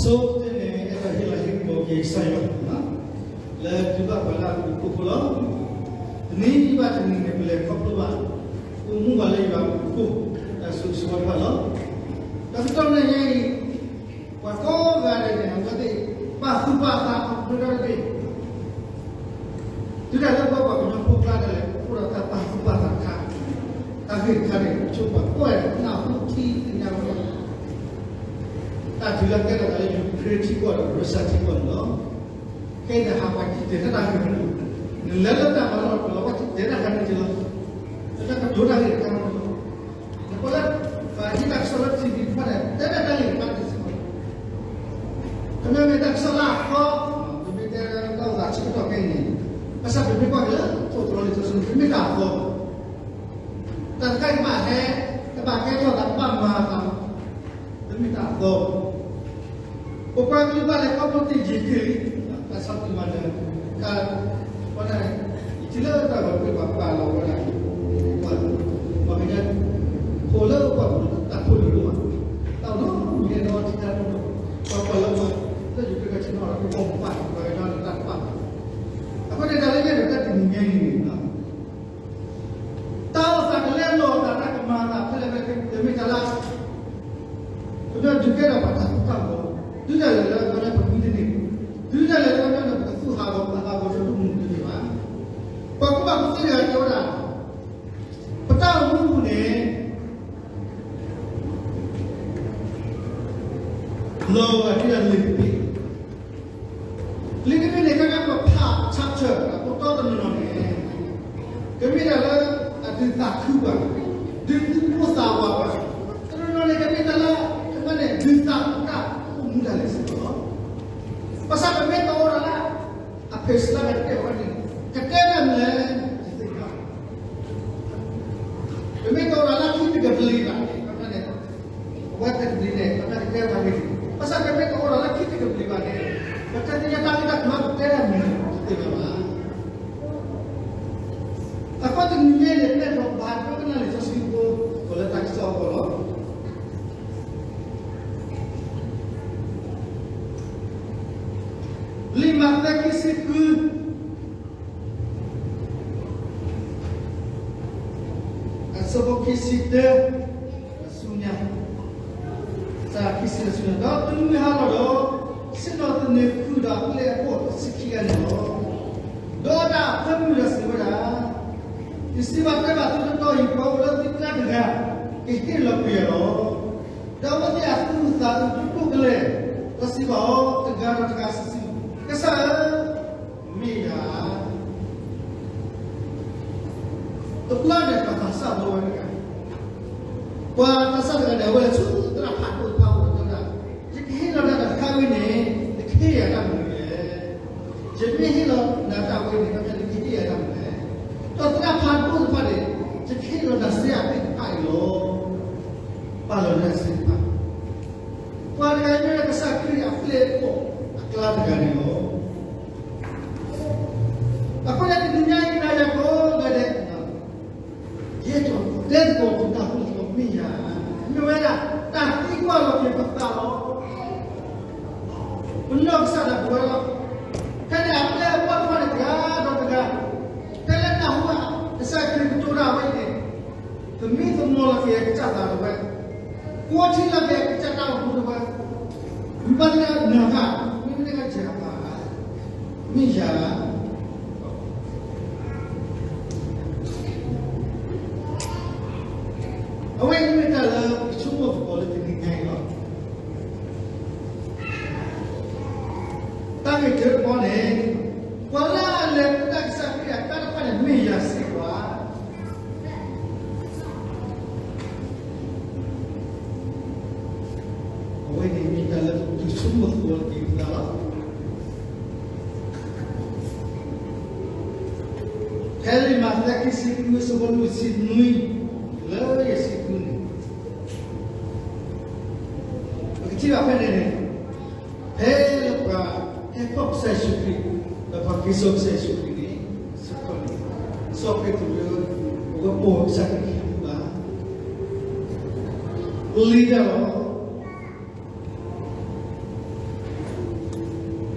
ဆိကတၢၢ်န့ၣ် အဲၣ်ဒိးဟ့ၣ်လၤဟ့ၣ်ကပီၤက့ၤကစၢ်ယွၤ လၢဒုးဘၣ်ပှၤလၢအဘျုးအဖှိၣ်အဃိလီၤ. တနံၤဘၣ်တနံၤန့ၣ် ပလဲၤခီဖျိဘၣ် အိၣ်မူဘၣ်လၢယွၤအဘျုးအဖှိၣ် တၢ်ဆိၣ်ဂ့ၤဆိၣ်ဝါတဖၣ်လီၤ. တၢ်ကတီၢ်ညါအံၤ ပှၤကိးဂၤဒဲးန့ၣ် အဝဲသ့ၣ်ပာ်သူၣ်ပာ်သးအီၤတဖျၢၣ်တဖျၢၣ် တုၤဒၣ်လၢပဝဲပှၤကညီဖိကျါဒၣ်လဲာ် အိၣ်ဒီးတၢ်ပာ်သူၣ်ပာ်သးတခါ, တၢ်ဂ့ၢ်တခါန့ၣ် ပဆိကမိၣ်ပှၤကိးဂၤဒဲး နၢ်ဟူထံသ့ၣ်ညါဝဲ တၢ်တုၤလၢကဲထီၣ်သးလၢ Ukraine ထံကီၢ်ဒီး Russia ထံကီၢ်န့ၣ်လီၤ. ခဲအံၤန့ၣ် ဟးပှၤကတဲတၢ်ဂ့ၢ်န့ၣ် နလဲၤလၢတၢ်မၤလီၢ်တပူၤလီၤ ပှၤကတဲတၢ်ဂ့ၢ်န့ၣ်လီၤ. လၢတၢ်ကတိၤတၢ်ဂ့ၢ်တခါန့ၣ်လီၤ. နကွၢ်လၢ ပှၤဟံးတၢ်ကစီၣ်လၢ ထံၣ်ဝံၤတဖၣ်န့ၣ် တဲဒၣ်တၢ်ဂ့ၢ်တခါန့ၣ်စ့ၢ်ကီး တမ့ၢ်မ့ၢ်တၢ်ကစီၣ်လၢအဃီ, ပမ့ၢ်တဲတၢ်အိၣ်သးဆၢကတီၢ်ခဲအံၤန့ၣ် ဘၣ်ဆၣ်ပမ့ၢ်ကွၢ်က့ၤလၢ အိၣ်တြီလံာ်စီဆှံ တမ့ၢ်တၢ်အသီဘၣ်. တၢ်တခါအံၤကဘၣ်ဟဲ, ကဘၣ်ကဲထီၣ်သး ကဘၣ်မၤအသး တမ့ၢ်တၢ်အသီဘၣ်. ပပှၤကလုာ်ဘၣ်လဲၤခီဖျိတ့ၢ်ယံာ်တ့ၢ်လံ, တၢ်ဆီၣ်တံၢ်မၤနၢၤ, က, ဝဲဒၣ်, ယထံၣ်လၢတၢ်ဂီၤတဘ့ၣ်ပှၤပာ်လီၤဝဲဒၣ်, ပှၤ, ပှၤကညီ, ဖိလၢပှၤဖိလၢတၢ်ဖိတလိၤဘၣ်, တၢ်အိၣ်နီတမံၤန့ၣ်ဒီးထံတၢ်ဒိၣ်, ပှၤပှၤလၢပှၤ, လၢယိၤက့ၤကဆ့ၣ်နီၤဒီး ပှၤမၤဘၣ် ပှၤကညီန့ၣ်တၢ်တပာ်ဘၣ်, အဃိန့ၣ်တၢ်လၢယအဲၣ်ဒိးတဲတနံၤညါအံၤန့ၣ် တၢ်အိၣ်သးကလဲလိာ်အသး တၢ်ကမၤအသးဖဲလဲၣ်ဖဲလဲၣ် တမ့ၢ်တၢ်လၢ ပမ့ၢ်ဒုးကဲထီၣ်ပှၤတၢ်သူၣ်တၢ်ဂီၤ, တုၤဒၣ်လဲာ်လၢပမ့ၢ်ပမံတန့ၢ်, တုၤဒၣ်လဲာ်လၢပမ့ၢ်ပကသူၣ်ဟးဂီၤပသးဟးဂီၤတမုာ်တန့ၢ်ဘၣ်. ပှၤကူၣ်ဘၣ်ကူၣ်သ့တဂၤတဲဝဲဒၣ်, ပတၢ်အိၣ်မူအပူၤန့ၣ် လီၤဂာ်ဒ်လံာ်တဘ့ၣ် လံာ်တဘ့ၣ်န့ၣ် ခဲကနံၣ်ပဖး chapter အခိၣ်တီတနီၤနီၤန့ၣ် ကမ့ၢ်တၢ်လၢအဒုးသးခုပှၤ, ဒုးသူၣ်ပိၢ်သးဝးပှၤ, တနီၤနီၤန့ၣ် ကမ့ၢ်တၢ်လၢ ကမ့ၢ်န့ၣ် ဒုးသးကတၢၢ်အိၣ်မူဒၣ်လဲာ်စ့ၢ်ကီးလီၤ. ဘၣ်ဆၣ်ပမ့ၢ်တအိၣ်ဒီးလၢ အဖဲးစလါကတဲာ်ဝဲန့ၣ် ကတဲတၢ်မနုၤလဲၣ် ယသ့ၣ်ညါ ပမ့ၢ်တအိၣ်ဒီးလၢခံတကပၤလံဘၣ်န့ၣ် အဝဲတကပၤန့ၣ် ပမ့ၢ်ကတဲတၢ်ဂ့ၢ်န့ၣ် ဘၣ်ဆၣ်ပမ့ၢ်တအိၣ်ဒီးလၢခံတကပၤဘၣ်န့ၣ် ပတသ့ၣ်ညါတၢ်ဂ့ၢ်တၢ်ကျိၤ ပတဲတၢ်မနုၤလဲၣ် တသ့ၣ်ညါဘၣ်. အဃိတနံၤညါအံၤန့ၣ် ပအဲၣ်ဒိးဘါထုကဖၣ်လံာ်စီဆှံဖိ ပလၢတၢ်ကစီၣ်အဂီၢ်လီၤ. လံာ်မးသဲခံဆံဃု အဆၢဖိခံဆံတၢ ဆူညါ, စးခံဆံတၢဆူညါ, ဒီးတုၤမုၢ်ဟါလီၤဒီး, ဆ့ၣ်နီၤသန့ၤဃုာ်ဒီးအပျဲၢ်အဘီၣ်တဆံခံဂၤန့ၣ်လီၤ. ဒီးတၢ်အဖၢမုၢ်ဒီးစံးဝဲဒၣ်, ယစံးဘၣ်တဲဘၣ်သုတတီၤအံၤ, ပှၤအိၣ်လၢသုကျါတဂၤ ကဟ့ၣ်လီၤကွံာ်ယၤလီၤ. ဒီးအဝဲသ့ၣ်အသူၣ်အုးသးအုးဒိၣ်ဒိၣ်ကလဲာ်, ဒီးစံးဘၣ်အီၤတဂၤဒီးတဂၤစုာ်စုာ်, ကစၢ်ဧၢ, မ့ၢ်ယၤဧါ. တဘျီန့ၣ် ပှၤသးစၢ်ဘၣ်ဝဲတဂၤ, ပှၤသးစၢ်တဂၤန့ၣ် အဝဲလဲၤဆူသရၣ်ဖးဒိၣ်တဖၣ်အအိၣ်ဒီးတဲဝဲဒၣ်, ယကဟ့ၣ်လီၤနၤတၢ်တခါဝဲန့ၣ် နကဟ့ၣ်ယၤတၢ်မနုၤလဲၣ်. ယမ့ၢ်ဟ့ၣ်လီၤနၤတၢ်ဝဲန့ၣ် နကဟ့ၣ်ယၤတၢ်မနုၤလဲၣ်. ဒီးသရၣ်ဖးဒိၣ်တဖၣ်န့ၣ်, ယကဟ့ၣ်လီၤနၤစ့အပ့ၢ်တဖၣ်အံၤလီၤ. ပာ်လီၤနၤစ့တဖၣ် ပှၤတဂၤအံၤမ့ၢ်ဝဲဒၣ်ကစၢ်ခရံာ်အပျဲၢ်အဘီၣ်အကျါတဂၤန့ၣ်လီၤ. အဃိန့ၣ်တနံၤညါအံၤ နၤယၤကိးဂၤဒဲး, ယအဲၣ်ဒိးတဲသကိးတၢ်ဖိလၢသကိး မ့ၢ်ယၤ, မ့ၢ်ဝဲဒၣ် တၢ်သံကွၢ်လီၤက့ၤပသးလီၤ. ပနီၢ်ကစၢ်ဒၣ်ပဝဲလီၤ. ဖဲန့ၣ်အပျဲၢ်အဘီၣ်တဖၣ်န့ၣ်တဂၤဒီးတဂၤ, ဖဲလၢနၢ်ဟူဘၣ် ကစၢ်ခရံာ်ကတိၤတၢ်ဝဲအံၤန့ၣ်, သမံသမိးလီၤက့ၤအကစၢ်သးတဝဲ, ကွၢ်ထံလီၤက့ၤအကစၢ်တၢ်အိၣ်မူတဝဲ, ဝံၤဘၣ်သ့ၣ်တဖၣ်နၢ်ဟူ, မ့မ့ၢ်တဂၤဧါ, မ့ၢ်ယၤဧါ. အဝဲအံၤမ့ၢ်တၢ်လၢပဆိကမိၣ်သကိးလၢတနံၤညါအံၤလီၤ. တၢ်ဂ့ၢ်တၢတဘီန့ၣ်, ပှၤလၢအလဲၤသဒၣ်ကစၢ်ခရံာ်အကျါတဖၣ်န့ၣ် မ့ၢ်ယၤစ့ၢ်ကီးဧါ. အဝဲန့ၣ်မ့ၢ်တၢ်လၢပတုၤဆိကမိၣ်သကိးလီၤက့ၤပသးလီၤ. ဖဲလံာ်မးသဲခံဆံဃု အဆၢဖိလွံၢ်ဆံနွံ လၢယဲၢ်ဆံဃုန့ၣ်, ပကထံၣ်ဘၣ်ဖဲန့ၣ်န့ၣ်, ဖဲလၢပှၤဟဲထီၣ်ကစၢ်ယ့ၣ်ၡူးခရံာ်, ဒီးပှၤက့ၤစိာ်ကစၢ်ယ့ၣ်ၡူးခရံာ်န့ၣ်, စံးထီၣ်န့ၣ်, စီၤပ့းတရူး အဝဲပိာ်ကစၢ်ခရံာ်အခံပူၤဘၣ်, လံတၢ်လီၤ.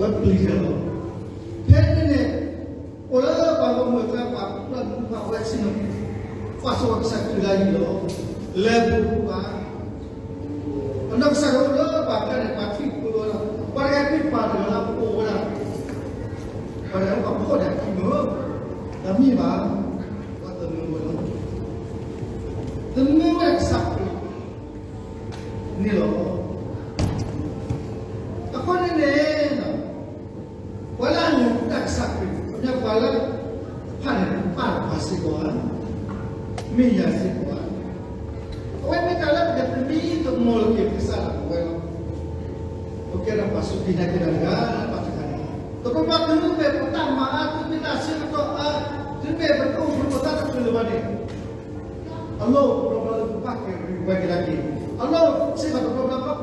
ဝဲပျံၤတၢ်လီၤ. ဖဲန့ၣ်န့ၣ် အိၣ်လၢပှၤဂီၢ်မုၢ်အကျါ ပှၤကူၣ်ဘၣ်ကူၣ်သ့အဝဲဆ့ၣ်နီၤ, ကွၢ်ဆိကမိၣ်ကစၢ်ခရံာ်လၢအံၤလီၤ. လဲၤပူၤပူၤဘၣ်. အနီၢ်ကစၢ်ဒၣ်အိၣ်လၢပှၤကျါန့ၣ် ပှၤထံၣ်ပှဲၤဝဲဒၣ်, ပှၤတဂၤမ့ၢ်ပှၤတဂၤလၢအအိၣ်ဝဲဒၣ်, ပှၤတဂၤပှၤဖှီၣ်ဒၣ်ခံမၢ, တမ့ၢ်ဘၣ်, ပှၤသမၢဝဲလီၤ. သမၢဝဲဒၣ်ကစၢ်ခရံာ်န့ၣ်လီၤ. အဃိန့ၣ်န့ၣ် ပှၤလၢအလဲၤတၢ်ကစၢ်ခရံာ်, ပှၤလၢ ဖးန့ၣ် ပၢ်ပၢ်စ့ၢ်ကီးဧါ, မ့ၢ်ယၤစ့ၢ်ကီးဧါ. အဝဲမ့ၢ်တၢ်လၢပကသမံသမိးလိာ်က့ၤကစၢ်ဒၣ်ဝဲလီၤ. ပကဲထီၣ်ပှၤစူၢ်က့ၤနာ်က့ၤတၢ်တဂၤဘၣ်တဂၤန့ၣ်, တဘျီဘျီသုမ့ၢ်ပတၢ်မၤအါ, သုမ့ၢ်တၢ်ဆၢကတီၢ်အါ, သုမ့ၢ်ပတအိၣ်မူပသးတချုးလၢၤဘၣ်န့ၣ် အလီၢ်အိၣ်တဘျီဘျီလၢပဘၣ်က့ၤရံၣ်ဝဲက့ၤဒၣ်က့ၤ, အလီၢ်အိၣ်စ့ၢ်ကီးတ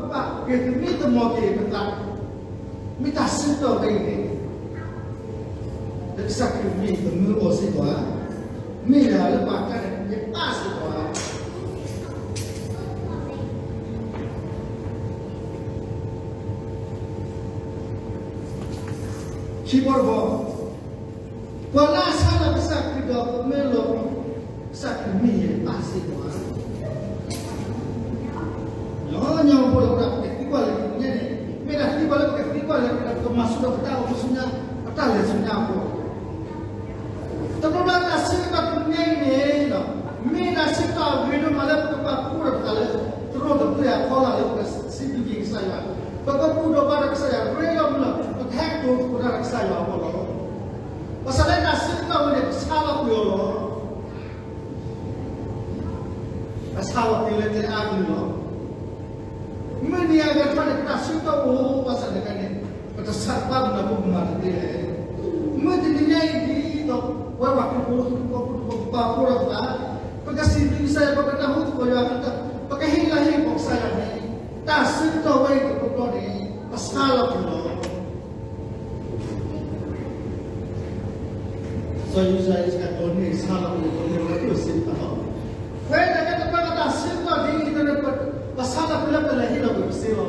ဘျီဘျီလၢပဘၣ်က့ၤသမံသမိးက့ၤပသး, မ့ၢ်တၢ်ဆၢကတီၢ်ဝဲအံၤန့ၣ်, လၢကစၢ်ခရံာ်မ့ၢ်သမၢအီၤစ့ၢ်ကီးဧါ, မ့ၢ်ယၤလၢပှၤကျါန့ၣ် မ့ၢ်ပၢ်စ့ၢ်ကီးဧါ. ခံဘီတဘီ, ပှၤလၢအဆါလီၤကစၢ်ခရံာ်ဒီးသမၢလီၤ, ကစၢ်ခရံာ်မ့ၢ်ယပၢ်စ့ၢ်ကီးဧါ. ညီညီဖိလၢပကသံကွၢ်လၢက့ၤညါန့ၣ်, မ့ၢ်ဒၣ်သံကွၢ်လၢပကသံကွၢ်လၢက့ၤဒီးပကမၤဆူၣ်ထီၣ်ပတၢ်အိၣ်မူဆူညါ, ပတၢ်လဲၤဆူညါအဂီၢ် တဘျီဘျီတၢ်ဆၢကတီၢ်တနံၤအံၤန့ၣ်, မ့ၢ်တၢ်ဆၢကတီၢ်အဂ့ၤဒိၣ်မးလၢပကပာ်ဖှိၣ်ဒီးပသးလၢ သရိာ်တဖျၢၣ်အဖီလာ်လၢပကစံးဘျုးက့ၤကစၢ်ယွၤ, ပကဘူၣ်ထီၣ်ဘါထီၣ်ကစၢ်ယွၤ, ရ့လိာ်မုာ်လီၤ, ပကဟဲကတိၤသကိးတၢ်ဒီးကစၢ်ယွၤအဂီၢ်လီၤ. ဘၣ်ဆၣ်လၢတၢ်ဆၢကတီၢ်ဝဲန့ၣ် ပဆါလီၤကွံာ်အီၤလီၤ. ပဆါလီၤကွံာ်လၢကျဲအါကလုာ်လီၤ. မုၢ်နံၤအဂၤတဖၣ်န့ၣ် ပတၢ်ဆၢကတီၢ်အိၣ်ဘၣ်ဆၣ်တဂၤန့ၣ်, ပတဆါဘၣ်မနုၤအဃိပမၤတသ့လဲၣ်. မုၢ်တနံၤညါအံၤဒ်သိး ပဝဲပှၤခရံာ်ဖိ ပပာ်ဖှိၣ်ထီၣ်ပသး, ပကစံးဘျုးကစၢ်ယွၤ, ပကနၢ်ဟူသကိးယွၤအကလုၢ်ကထါ, ပကဟ့ၣ်လၤဟ့ၣ်ကပီၤကစၢ်ယွၤန့ၣ်, တၢ်ဆၢကတီၢ်ဝဲအံၤတဘျီဘျီန့ၣ် ပဆါလီၤကွံာ်လီၤ. စီၤယိၤၡါအံၤစ့ၢ်ကီးဒိးန့ၢ်ဆါလီၤကွံာ် ဒိးန့ၢ်ဝဲဒၣ်ကျိၣ်စ့တဖၣ်လီၤ. ပဝဲဒၣ်ကဲတဘၣ်တၢ်ဆၢကတီၢ်ဒ်အံၤန့ၣ် ပဆါလီၤကွံာ်လၢပလဲၤဟ့ၣ်လီၤကွံာ်ပစ့လီၤ.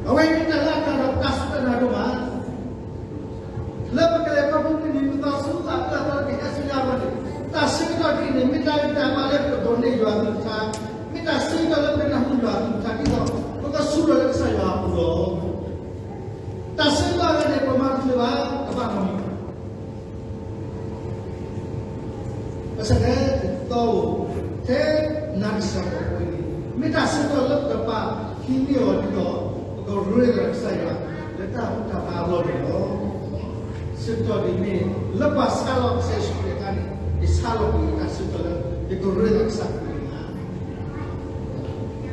အဝဲမ့ၢ်တၢ်လၢအကါဒီးတၢ်စူၢ်တၢ်နာ်ဒိၣ်မး လၢပကလဲၤခီဖျိမုၢ်နံၤမုၢ်သီဆူအတၢ်သီကဟဲဆူညါအဂီၢ်န့ၣ်, တၢ်ဆၢကတီၢ်ဒ်အံၤန့ၣ် မ့ၢ်တၢ်ဂံၢ်တၢ်ဘါလၢပကဒိးန့ၢ်ယွၤအကလုၢ်ကထါ, မ့ၢ်တၢ်ဆၢကတီၢ်လၢပကနၢ်ဟူယွၤအကလုၢ်ကထါဒ်သိး ပကဆူၣ်ထီၣ်လၢကစၢ်ယွၤအပူၤလီၤ. တၢ်ဆၢကတီၢ်ဝဲန့ၣ် ပမၤတချုးဘၣ် တဘၣ်နီတမံၤ ဘၣ်ဆၣ်သနာ်က့ ဖဲနၤကစၢ်ဒၣ်ဝဲန့ၣ် မ့ၢ်တၢ်ဆၢကတီၢ်လၢပကပာ်ဟံးန့ၢ်အီၤဒ်သိး ပကရ့လိာ်ကစၢ်ယွၤ လၢတၢ်ဘူၣ်တၢ်ဘါအလီၢ်န့ၣ်လီၤ. ဆၢကတီၢ်ဒ်န့ၣ် လၢပှၤဆါလီၤကစၢ်ယ့ၣ်ၡူးခရံာ်အခါန့ၣ် ယဆါလီၤကွံာ်တၢ်ဆၢကတီၢ်လၢ ယကရ့လိာ်ကစၢ်ခ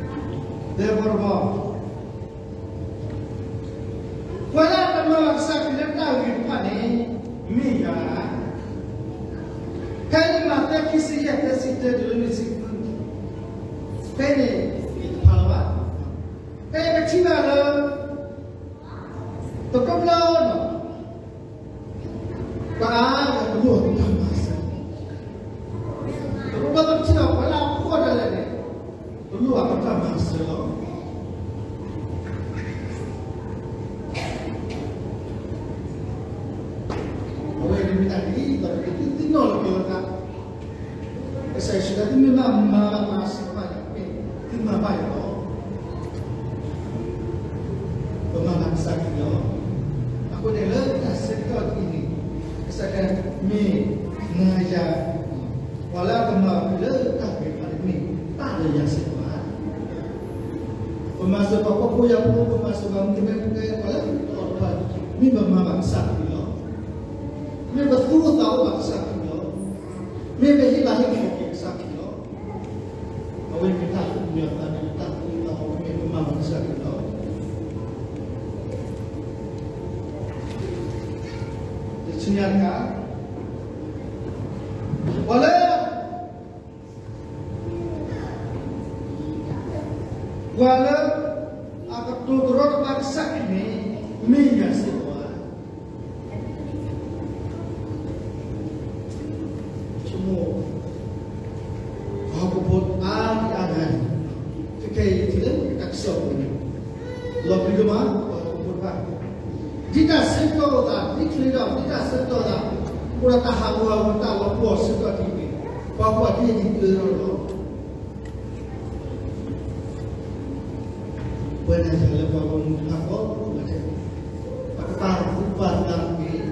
ရံာ်န့ၣ်လီၤ. သၢဘီတဘီ ပှၤလၢအတမၤဘၣ်ကစၢ်ခရံာ်လၢတၢ်ဂ့ၤတဖၣ်န့ၣ် မ့ၢ်ယၤဧါ. ဖဲလံာ်မးသဲခံဆံယဲၢ် သၢဆံတၢတုၤလၢလွံၢ်ဆံဃု, ဖဲန့ၣ် ယတဖးလီၤဘၣ်. ဖဲပထံၣ်ဘၣ်လၢ တဘျီဘျီ ပှၤအါဂၤတလိၣ်အတၢ်မၤစၢၤ, တဘျီဘျီပထံၣ်ဘၣ်ပှၤလၢအဖှီၣ်ဒၣ်လဲာ်န့ၣ် တလိၣ်အတၢ်မၤစၢၤလီၤ. အဝဲန့ၣ်မ့ၢ်တၢ်ဒ်သိးပကဒုးသ့ၣ်နီၣ်လီၤက့ၤလၢသး, ကစၢ်ယ့ၣ်ၡူးတဲ သုမ့ၢ်ဘၣ်မၤဘၣ်တၢ်စံးဘၣ်ယၤန့ၣ် သုမၤဘၣ်ယၤလီၤ. ပမၤဘၣ်ကစၢ်ခရံာ်လီၤ. အဃိန့ၣ်လၢတၢ်ဆၢကတီၢ်ဒ်အံၤန့ၣ် ကစၢ်ခရံာ်မ့ၢ်နၤယၤ ပှၤလၢအကမၤဘၣ်လၢတၢ်ဂ့ၤတဖၣ်န့ၣ် မ့ၢ်ပၢ်ဒီးယၤစ့ၢ်ကီးဧါ. ပမၤစၢၤပှၤဖှီၣ်ဖိယာ်ဖိ, ပမၤစၢၤပှၤမုၣ်ကမဲဖိဃဲ, ပှၤလၢအအိၣ်တဖၣ် မ့ၢ်ပမၤဘၣ်ကစၢ်ခရံာ်လီၤ. မ့ၢ်ပသူၣ်အိၣ်သးအိၣ်ဘၣ်ကစၢ်ခရံာ်လီၤ. မ့ၢ်ပဟ့ၣ်လၤဟ့ၣ်ကပီၤက့ၤကစၢ်ခရံာ်လီၤ. အဝဲမ့ၢ်တၢ်သူၣ်မံသးမံ တၢ်သူၣ်အိၣ်သးအိၣ် မ့ၢ်ပမၤဘၣ်ကစၢ်ခရံာ်လီၤ. တဆူညါတခါ, ပှၤလၢ ပှၤလၢအကတိၤတရီတပါကစၢ်ခရံာ်န့ၣ် မ့ၢ်ယၤစ့ၢ်ကီးဧါ. ဆိကမိၣ် ပှၤဟီၣ်ခိၣ်ဖိအါဒံအါဂၤန့ၣ် ခဲခဲအံၤ တုၤလၢ လီၤပျံၤဒိၣ်မး ပှၤဟီၣ်ခိၣ်ဖိတဖၣ်, ဒ်တၢ်ဆၢကတီၢ်အိၣ်သး ဒ်ချ့ဒီး ဒ်တၢ်ဆၢကတီၢ်သး, အိၣ်ဒီးတၢ်ဟးဂူာ်ဟးဂီၤ တၢ်လီၤပှီၢ်ဆၢကတီၢ်ဒ်န့ၣ်, ပှၤကွၢ်က့ၤဒ်အၢထီၣ်လီၤ. ပဝဲဒၣ်လၢပှၤဂီၢ်မုၢ်တဖၣ်ကိးဂၤဒဲး, ပကပာ်သူၣ်ပာ်သးတက့ၢ်.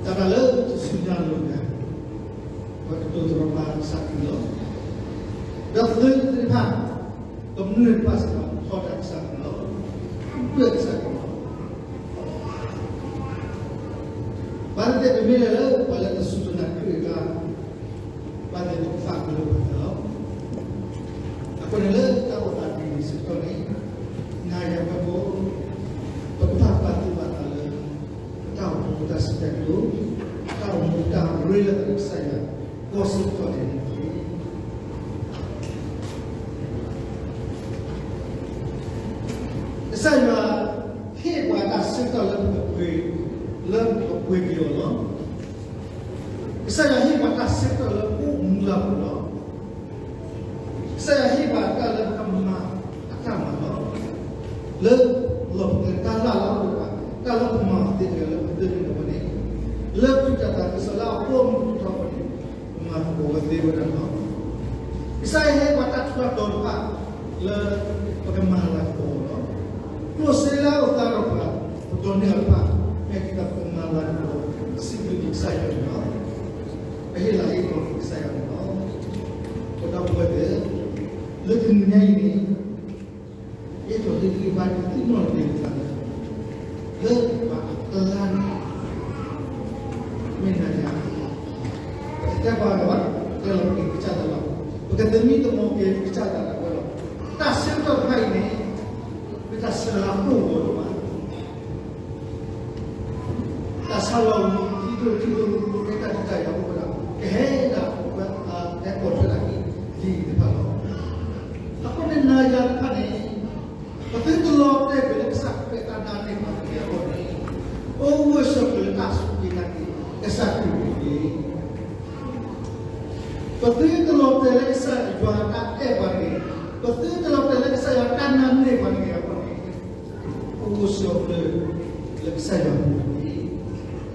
တၢ်လၢတစူၢ်နာ်လိာ်တဂၤ, ပကတိၤတရီတပါကစၢ်ခရံာ်လီၤ. ဒီးပသ့ၣ်တဖၣ်, ကမျၢၢ်တဖၣ်စ့ၢ်ကီး ထီဒါကစၢ်ခရံာ်လီၤ. ပျၢ်ကစၢ်ခရံာ်လီၤ. ဘၣ်သ့ၣ်သ့ၣ်ပမ့ၢ်လဲၤလၢ ပှၤလၢတစူၢ်တနာ်ခရံာ်အကျါ, ဘၣ်သ့ၣ်သ့ၣ်ပကသးခုလၢပှၤတဂၤလီၤ. အဃိန့ၣ်လၢတၢ်အိၣ်သးဒ်န့ၣ်စ့ၢ်ကီးန့ၣ်, နၤယၤဝဲဖိ, ပကဘၣ်ပာ်သူၣ်ပာ်သးလၢ ပတၢ်အိၣ်မူတၢ်စံးတၢ်ကတိၤ, တၢ်အိၣ်မူတၢ်ရ့လိာ်သးဒီးကစၢ်ယွၤ, ကိးဆၢကတီၢ်ဒဲးန့ၣ်တက့ၢ်. ကစၢ်ယွၤ ဟ့ၣ်ပှၤတၢ်ဆၢကတီၢ်လၢပကပှ့ၤ, လၢပကပှ့ၤက့ၤအီၤလီၤ. ကစၢ်ယွၤဟ့ၣ်ပှၤတၢ်ဆၢကတီၢ်လၢပအိၣ်မူလၢ်ပူၤလီၤ. ကစၢ်ယွၤဟ့ၣ်ပှၤတၢ်လၢပကမၤအတၢ်မၤလီၤ. လၢလီၢ်ပကျဲတၢ်လၢ်လၢအအိၣ်ဒီးပှၤ, တၢ်လၢပမၤအီၤသ့တဂၤလၢပသ့န့ၣ်အဝဲန့ၣ်, လၢခရံာ်တၢ်သးခုကစီၣ်လၢအအိၣ်မူထီဘိန့ၣ်, ပမၤသကိးဝဲသ့ဝဲဒၣ်လီၤ. ကစၢ်ယွၤဟ့ၣ်ပှၤတၢ်ထူးတၢ်တီၤတဖၣ်လၢ ပကမၤလၤကပီၤအီၤလီၤ. ကျိၣ်စ့လၢအအိၣ်သါဒီးပှၤ, ပဒိးန့ၢ်အီၤတဖၣ်, မ့ၢ်က့ၤဒီးပကမၤလၤကပီၤ, စံးဘျုးက့ၤကစၢ်ယွၤန့ၣ်လီၤ. ပဟ့ၣ်လၤဟ့ၣ်ကပီၤက့ၤကစၢ်ယွၤန့ၣ်လီၤ. ပဒီပုၢ်ဝဲၢ်သ့ၣ်, လၢတနံၤညါအံၤန့ၣ်, ယအဲၣ်ဒိးဟ့ၣ်ဂံၢ်ဟ့ၣ်ဘါဒုးသ့ၣ်နီၣ်က့ၤပသးလၢ, လၢပှၤအကျါန့ၣ်, မ့ၢ်နၤယၤ, ပတတဲပှၤဂၤဘၣ်, တဲလီၤက့ၤကစၢ်သးလီၤ. ပကသမံသမိးက့ၤကစၢ်သးလီၤဝဲလီၤ. တၢ်ဆၢကတီၢ်တဖၣ်အံၤန့ၣ်, မ့ၢ်တၢ်ဆၢလၢအအိၣ်ဂီၤဒိၣ်မး တၢ်ဆါလီၤ ထံဒိၣ်ထံဒိၣ် မ့ၢ်တၢ်ဒ်တၢ်ယၤအိၣ်ဝဲဒၣ် ကဟဲဒၣ်ဝဲ ဟဲပိာ်ထွဲဒၣ်က့ၤ ဒ်အံၤတဖၣ်လီၤ. အဃိန့ၣ်နၤယၤတဖၣ်န့ၣ်, ပသုတလီၤတဲာ်ကွံာ်လၢကစၢ်ခရံာ်တၢ်နာ်န့ၢ်ပှၤတဂ့ၤအဂီၢ်န့ၣ်, အိၣ်ဂၢၢ်ဆိးကျၢၤလၢတၢ်စူၢ်က့ၤနာ်က့ၤ ကစၢ်ခရံာ်တက့ၢ်. ပသုတလီၤတဲာ်လၢကစၢ်ယွၤအတၢ်အဲၣ်ပှၤတဂ့ၤ, ပသုတလီၤတဲာ်လၢကစၢ်ယွၤအတၢ်နာ်န့ၢ်ပှၤတဂ့ၤအဂီၢ်န့ၣ်, အိၣ်ဂၢၢ်ဆိးကျၢၤလၢကစၢ်ယွၤအပူၤတက့ၢ်. ကလံၤမုၢ်အိၣ်သ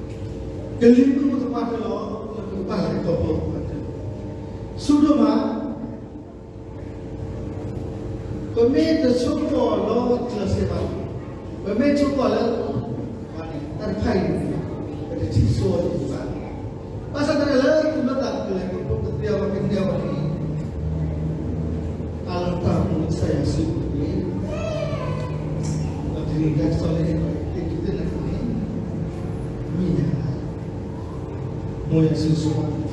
ပှၢ်တၢၢ်လီၤ, လၢပကဘၣ်လဲၤခီဖျိသပှၢ်တၢၢ်, ဆူဒိၣ်မး ပမ့ၢ်တဆိကမိၣ်လီၤတံၢ်လီၤဆဲးဘၣ်, ပမ့ၢ်ဆိကမိၣ်လၢ တၢ်တဖၣ်အံၤန့ၣ် ပတထံၣ်ဆိအီၤဒံးဘၣ်. ဘၣ်ဆၣ်သနာ်က့လၢသုးမုၢ်သးကလဲၤခီဖျိကသ့အဂီၢ်ကန့ၢ်အဂီၢ်န့ၣ်, အလီၤတၢ်အိၣ်မူလၢကစၢ်ယွၤစုပူၤတက့ၢ်. ဒီးတနံၤအံၤတၢ်ကစီၣ်လၢအဲၣ်ဒိးသ့ၣ်ညါသုန့ၣ်, မ့ၢ်နၤ, မ်ယွၤဆိၣ်ဂ့ၤဆိၣ်ဝါ